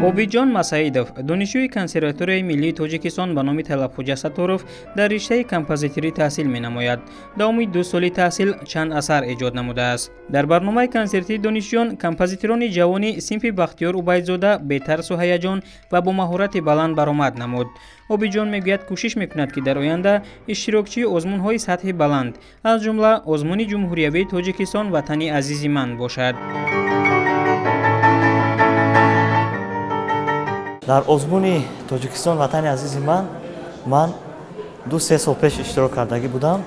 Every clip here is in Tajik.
Обидҷон Масаидов, донишҷӯи Консерваторияи миллии Тоҷикистон ба номи Талабхоҷа Сатторов, дар риштаи композиторӣ таҳсил менамояд. Давоми 2 соли таҳсил чанд асар эҷод намудааст. Дар барномаи консертии донишҷӯён композиторони ҷавони синфи Бахтиёр Убайдзода бетарсу ҳаяҷон ва бо маҳорати баланд баромад намуд. Обидҷон мегӯяд, кӯшиш мекунад, ки дар оянда иштирокчии озмунҳои сатҳи баланд, аз ҷумла озмуни ҷумҳуриявии Тоҷикистон «Ватани азизи ман» бошад. Дар озмуни Тоҷикистон «Ватани азизи ман» ман 2-3 сол пеш иштирок кардагӣ будам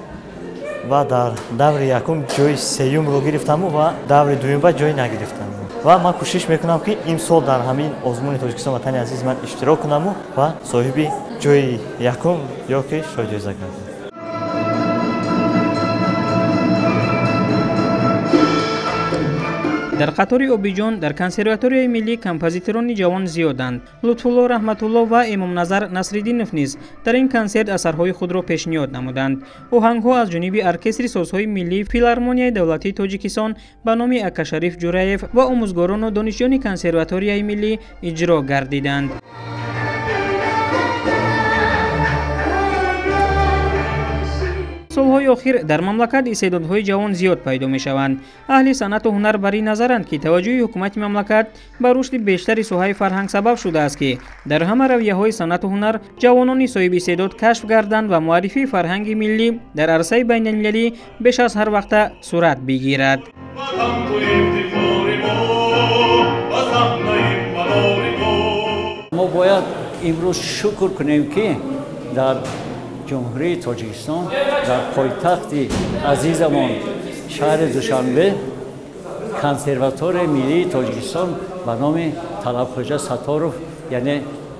ва дар даври якум ҷои сеюмро гирифтаму ва даври дуюмба ҷой нагирифтам. Ва ман кӯшиш мекунам, ки имсол дар ҳамин озмуни Тоҷикистон «Ватани азизи ман» иштирок кунаму ва соҳиби ҷои якум ё ки шоҳҷоиза гардам. Дар қатори Обиҷон дар Консерваторияи миллӣ композиторони ҷавон зиёданд. Лутфулло Раҳматулло ва Эмомназар Насриддинов низ дар ин консерт асарҳои худро пешниҳод намуданд. Оҳангҳо аз ҷониби оркестри созҳои миллии Филармонияи давлатии Тоҷикистон ба номи Акашариф Ҷураев ва омӯзгорону донишҷӯёни Консерваторияи миллӣ иҷро гардиданд. Солҳои охир дар мамлакат истеъдодҳои ҷавон зиёд пайдо мешаванд. Аҳли санъату ҳунар бар ин назаранд, ки таваҷҷӯҳи ҳукумати мамлакат ба рушди бештари соҳаи фарҳанг сабаб шудааст, ки дар ҳама равияҳои санъату ҳунар ҷавонони соҳиби истеъдод кашф гарданд ва муаррифии фарҳанги миллӣ дар арсаи байналмилалӣ беш аз ҳар вақта сурат бигирад. Мо бояд имрӯз шукр кунем, ки дар Ҷумҳурии Тоҷикистон, дар пойтахти азизамон шаҳри Душанбе, Консерваторияи миллии Тоҷикистон ба номи Талабхоҷа Сатторов, яъне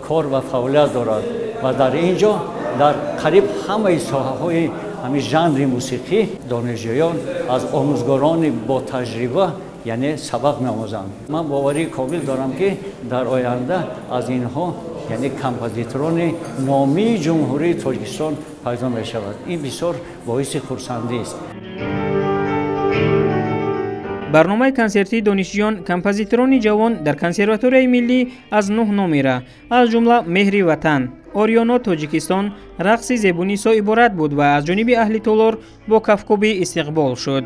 кор ва фаъолият дорад ва дар ин ҷо дар қариб ҳамаи соҳаҳои ҳамин жанри мусиқӣ донишҷӯён аз омӯзгорони ботаҷриба, яъне сабақ меомӯзанд. Ман боварии комил дорам, ки дар оянда аз инҳо, яъне композиторони номии Ҷумҳурии Тоҷикистон пайдо мешавад. Ин бисёр боиси хурсандист. Барномаи консертии донишҷӯён композиторони ҷавон дар Консерваторияи миллӣ аз 9 номера, аз ҷумла «Меҳри ватан», «Орёно Тоҷикистон», «Рақси зебунисо» иборат буд ва аз ҷониби аҳли толор бо кафкӯбӣ истиқбол шуд.